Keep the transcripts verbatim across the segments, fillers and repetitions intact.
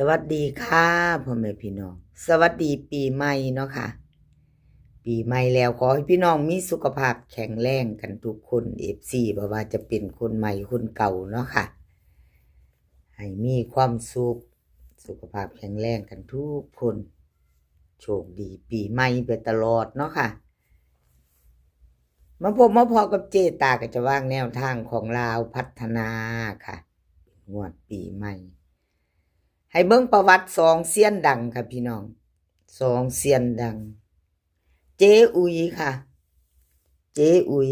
สวัสดีค่ะพ่อแม่พี่น้อง สวัสดีปีใหม่เนาะค่ะ ปีใหม่แล้วขอให้พี่น้องมีสุขภาพแข็งแรงกันทุกคน เอฟซี บ่ว่าจะเป็นคนใหม่คนเก่าเนาะค่ะ ให้มีความสุข สุขภาพแข็งแรงกันทุกคน โชคดีปีใหม่ไปตลอดเนาะค่ะ มาพบมาพอกับเจตาก็จะวางแนวทางของลาวพัฒนาค่ะ งวดปีใหม่ ให้เบิ่งประวัติสองเซียนดังค่ะพี่น้อง สองเซียนดัง เจอุ๋ยค่ะ เจอุ๋ย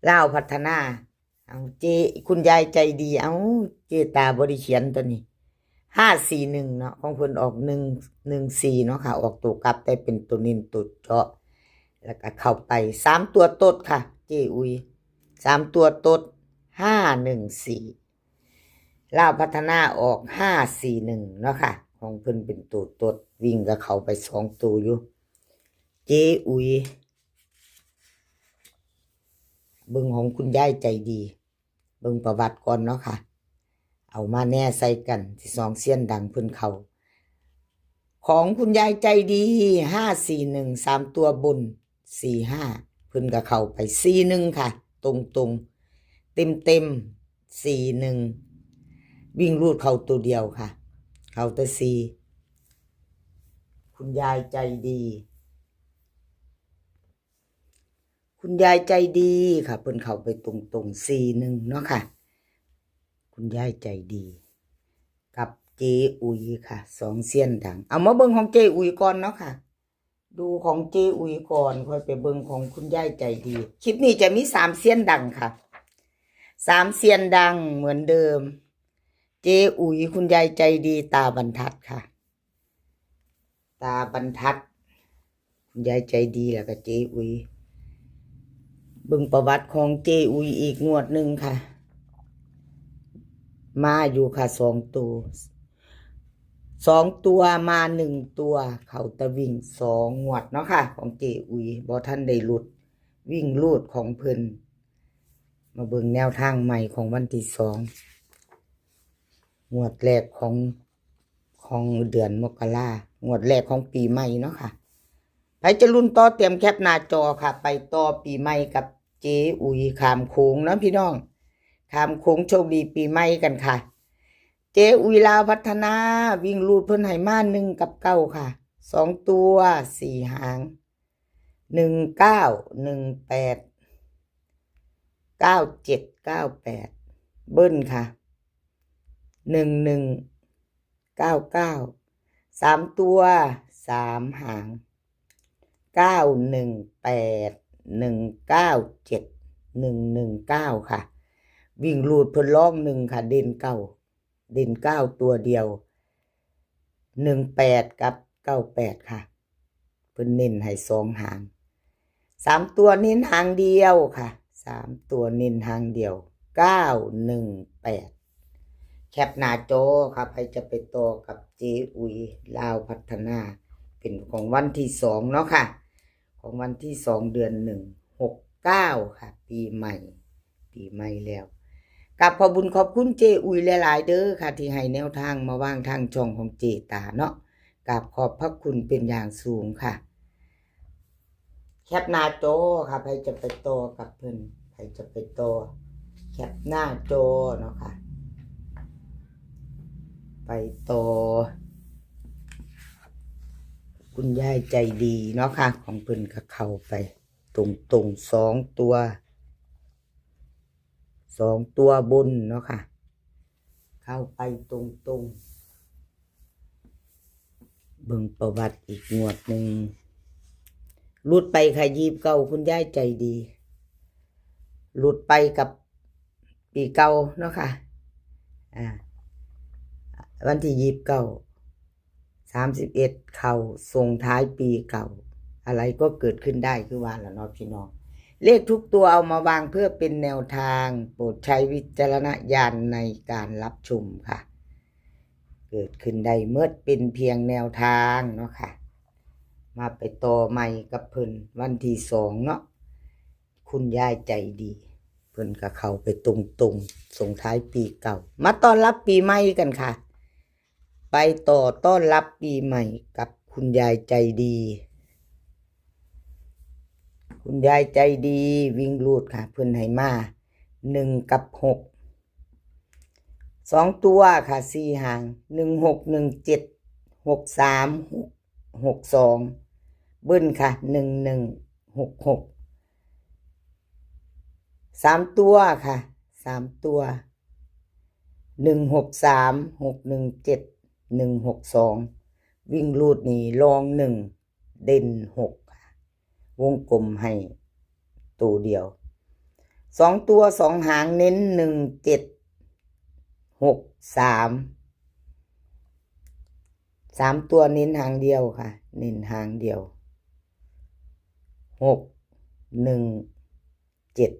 ลาวพัฒนา เอาเจ คุณยายใจดี เอาเจตาบ่ได้เขียนตัวนี้ ห้าสี่หนึ่งเนาะ ของเพิ่นออกหนึ่ง หนึ่งสี่เนาะค่ะ ออกตัวกลับแต่เป็นตัวเน้นตัวเจาะ แล้วก็เข้าไปสามตัวตดค่ะ เจอุ๋ย สามตัวตด ห้าหนึ่งสี่ ลาวพัฒนาออกห้าสี่หนึ่งเนาะค่ะ ของเพิ่นเป็นตัวตด วิ่งก็เข้าไปสองตัวอยู่ เจอุ๋ย เบิ่งของคุณยายใจดี เบิ่งประวัติก่อนเนาะค่ะ เอามาแน่ใส่กันที่สองเซียนดังเพิ่นเข้า ของคุณยายใจดี ห้าสี่หนึ่ง สามตัวบน สี่ห้า เพิ่นก็เข้าไป สี่หนึ่งค่ะ ตรงๆ เต็มๆ สี่หนึ่ง วิ่งรูดเข้าตัวเดียวค่ะ เข้าแต่สี่ คุณยายใจดี คุณยายใจดีค่ะ เพิ่นเข้าไปตรงๆ สี่หนึ่งเนาะค่ะ คุณยายใจดี กับเจอุ๋ยค่ะ สองเซียนดัง เอามาเบิ่งของเจอุ๋ยก่อนเนาะค่ะ ดูของเจอุ๋ยก่อน ค่อยไปเบิ่งของคุณยายใจดี คลิปนี้จะมีสามเซียนดังค่ะ สามเซียนดังเหมือนเดิม เจอุ๋ย คุณยายใจดี ตาบรรทัดค่ะ ตาบรรทัด คุณยายใจดีแล้วก็เจอุ๋ย เบิ่งประวัติของเจอุ๋ยอีกงวดหนึ่งค่ะ มาอยู่ค่ะ สองตัว สองตัวมาหนึ่งตัว เข้าแต่วิ่งสองงวดเนาะค่ะ ของเจอุ๋ย บ่ทันได้หลุด วิ่งรูดของเพิ่น มาเบิ่งแนวทางใหม่ของวันที่สอง งวดแรกของ ของเดือนมกรา งวดแรกของปีใหม่เนาะค่ะ ใผจะลุ้นต่อเตรียมแคปหน้าจอค่ะ ไปต่อปีใหม่กับเจอุ๋ยข้ามโขงเนาะพี่น้อง ข้ามโขงโชคดีปีใหม่กันค่ะ เจอุ๋ยลาวพัฒนา วิ่งรูดเพิ่นให้มาหนึ่งกับเก้าค่ะ สองตัว สี่หาง หนึ่งเก้า หนึ่งแปด เก้าเจ็ด เก้าแปด เบิ้ลค่ะ หนึ่งหนึ่ง เก้าเก้า สามตัว สามหาง เก้าหนึ่งแปด หนึ่งเก้าเจ็ด หนึ่งหนึ่งเก้า ค่ะ วิ่งรูดเพิ่นรองหนึ่งค่ะ เด่นเก้า เด่นเก้าตัวเดียว หนึ่งแปด กับ เก้าแปด ค่ะ เพิ่นเน้นให้สองหาง สามตัวเน้นหางเดียวค่ะ สามตัวเน้นหางเดียว เก้าหนึ่งแปด แคปหน้าจอค่ะ ใผจะไปต่อกับเจอุ๋ยลาวพัฒนา เป็นของวันที่สองเนาะค่ะ ของวันที่สอง เดือนหนึ่ง หกเก้า ค่ะ ปีใหม่ ปีใหม่แล้ว กราบขอบบุญขอบคุณเจอุ๋ยหลายๆ เด้อค่ะ ที่ให้แนวทางมาวางทางช่องของเจตาเนาะ กราบขอบพระคุณเป็นอย่างสูงค่ะ แคปหน้าจอค่ะ ใผจะไปต่อกับเพิ่น ใผจะไปต่อ แคปหน้าจอเนาะค่ะ ไปต่อ คุณยายใจดีเนาะค่ะ ของเพิ่นก็เข้าไปตรงๆ สองตัว สองตัวบนเนาะค่ะ เข้าไปตรงๆ เบิ่งประวัติอีกงวดหนึ่ง หลุดไปค่ะ ยี่สิบเก้า คุณยายใจดี หลุดไปกับปีเก่าเนาะค่ะ อ่า วันที่ยี่สิบเก้า สามสิบเอ็ด เข้าส่งท้ายปีเก่า อะไรก็เกิดขึ้นได้คือว่าล่ะเนาะพี่น้อง เลขทุกตัวเอามาวางเพื่อเป็นแนวทาง โปรดใช้วิจารณญาณในการรับชมค่ะ เกิดขึ้นได้เมิด เป็นเพียงแนวทางเนาะค่ะ มาไปต่อใหม่กับเพิ่นวันที่สองเนาะ คุณยายใจดี เพิ่นก็เข้าไปตรงๆ ส่งท้ายปีเก่า มาต้อนรับปีใหม่กันค่ะ ไปต่อต้อนรับปีใหม่กับคุณยายใจดี คุณยายใจดีวิ่งรูดค่ะ เพิ่นให้มาหนึ่งกับหก สองตัวค่ะ สี่หาง หนึ่งหก หนึ่งเจ็ด หกสาม หกสอง เบิ้ลค่ะ หนึ่งหนึ่ง หกหก สามตัวค่ะ สามตัว หนึ่งหกสาม หกหนึ่งเจ็ด หนึ่งหกสอง วิ่งรูดนี่รองหนึ่ง เด่นหกค่ะ วงกลมให้ตัวเดียว สองตัวสองหางเน้นหนึ่งเจ็ด หกสาม สามตัวเน้นหางเดียวค่ะ เน้นหางเดียว หกหนึ่งเจ็ด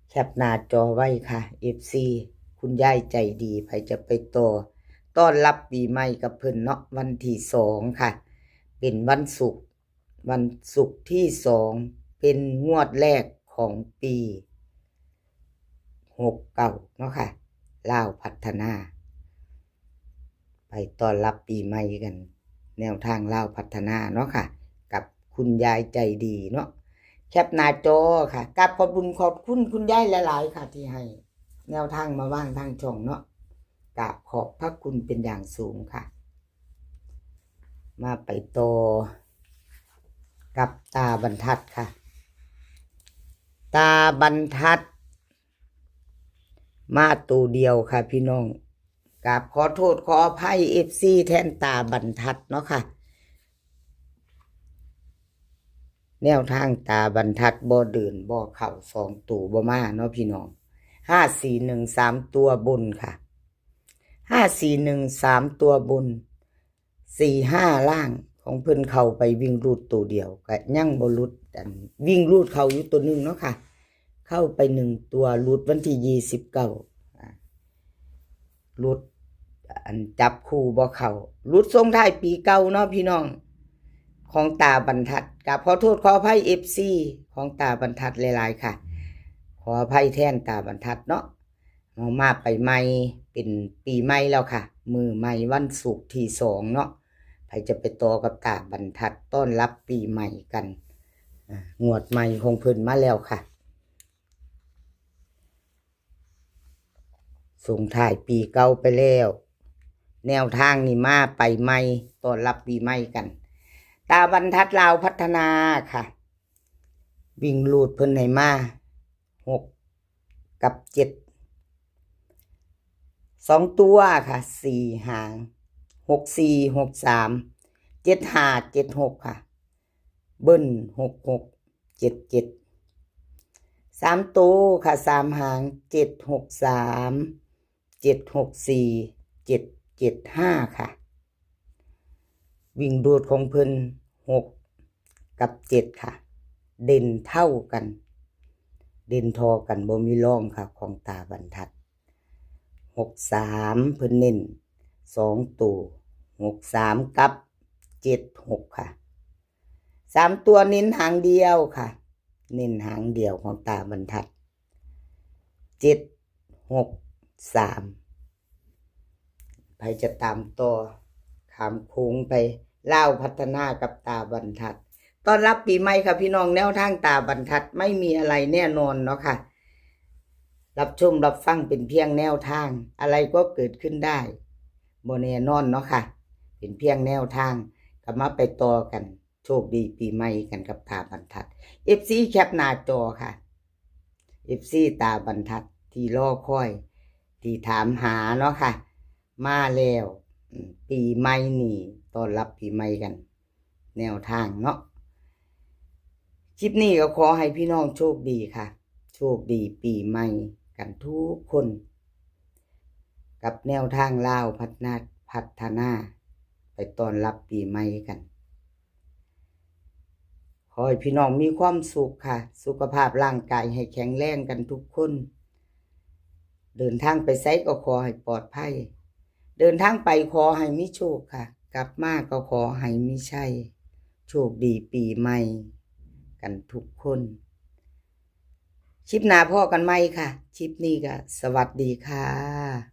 แคปหน้าจอไว้ค่ะ เอฟซี คุณยายใจดี ไผจะไปต่อ ต้อนรับปีใหม่กับเพิ่นเนาะ วันที่สองค่ะ เป็นวันศุกร์ วันศุกร์ที่สอง เป็นงวดแรกของปีหกเก้าเนาะค่ะ ลาวพัฒนา ไปต้อนรับปีใหม่กัน แนวทางลาวพัฒนาเนาะค่ะ กับคุณยายใจดีเนาะ แคปหน้าจอค่ะ กราบขอบบุญขอบคุณคุณยายหลายๆค่ะ ที่ให้แนวทางมาว่างทางช่องเนาะ กราบขอบพระคุณเป็นอย่างสูงค่ะ มาไปต่อกับตาบรรทัดค่ะ ตาบรรทัด มาตัวเดียวค่ะพี่น้อง กราบขอโทษขออภัย เอฟซี แทนตาบรรทัดเนาะค่ะ แนวทางตาบรรทัดบ่เดินบ่เข้า สองตัวบ่มาเนาะพี่น้อง ห้าสี่หนึ่ง สามตัวบนค่ะ ห้าสี่หนึ่ง สามตัวบน สี่ห้าล่าง ของเพิ่นเข้าไปวิ่งรูดตัวเดียว ก็ยังบ่หลุด อันวิ่งรูดเข้าอยู่ตัวหนึ่งเนาะค่ะ เข้าไปหนึ่งตัว หลุดวันที่ยี่สิบเก้า อ่า หลุด อันจับคู่บ่เข้า หลุดส่งท้ายปีเก่าเนาะพี่น้อง ของตาบรรทัด กราบขอโทษขออภัย เอฟซี ของตาบรรทัดหลายๆค่ะ ขออภัยแทนตาบรรทัดเนาะ เอามาไปใหม่ เป็นปีใหม่แล้วค่ะ มื้อใหม่วันศุกร์ที่สองเนาะ ไผจะไปต่อกับตาบรรทัดต้อนรับปีใหม่กัน อ่างวดใหม่ของเพิ่นมาแล้วค่ะ ส่งท้ายปีเก่าไปแล้ว แนวทางนี่มาไปใหม่ ต้อนรับปีใหม่กัน ตาบรรทัดลาวพัฒนาค่ะ วิ่งรูดเพิ่นให้มา หกกับเจ็ด สองตัวค่ะ สี่หาง หกสี่ หกสาม เจ็ดห้า เจ็ดหกค่ะ เบิ้ล หกหก เจ็ดเจ็ด สามตัวค่ะ สามหาง เจ็ดหกสาม เจ็ดหกสี่ เจ็ดเจ็ดห้าค่ะ วิ่งรูดของเพิ่น หกกับเจ็ดค่ะ เด่นเท่ากัน เด่นทอกัน บ่มีรองค่ะ ของตาบรรทัด หกสาม เพิ่นเน้นสองตัว หกสาม กับ เจ็ดหกค่ะ สามตัวเน้นหางเดียวค่ะ เน้นหางเดียวของตาบรรทัด เจ็ดหกสาม ไผจะตามต่อ ข้ามโขงไป ลาวพัฒนากับตาบรรทัด ต้อนรับปีใหม่ค่ะพี่น้อง แนวทางตาบรรทัดไม่มีอะไรแน่นอนเนาะค่ะ รับชมรับฟังเป็นเพียงแนวทาง อะไรก็เกิดขึ้นได้ บ่แน่นอนเนาะค่ะ เป็นเพียงแนวทาง ก็มาไปต่อกัน โชคดีปีใหม่กันกับตาบรรทัด เอฟซี แคปหน้าจอค่ะ เอฟซี ตาบรรทัดที่รอคอย ที่ถามหาเนาะค่ะ มาแล้ว อืม ปีใหม่นี่ ต้อนรับปีใหม่กัน แนวทางเนาะ คลิปนี้ก็ขอให้พี่น้องโชคดีค่ะ โชคดีปีใหม่กันทุกคน กับแนวทางลาวพัฒนา พัฒนา ไปต้อนรับปีใหม่กัน ขอให้พี่น้องมีความสุขค่ะ สุขภาพร่างกายให้แข็งแรงกันทุกคน เดินทางไปไสก็ขอให้ปลอดภัย เดินทางไปขอให้มีโชคค่ะ กลับมาก็ขอให้มีชัย โชคดีปีใหม่กันทุกคน คลิปหน้าพ้อกันใหม่ค่ะ คลิปนี้ก็สวัสดีค่ะ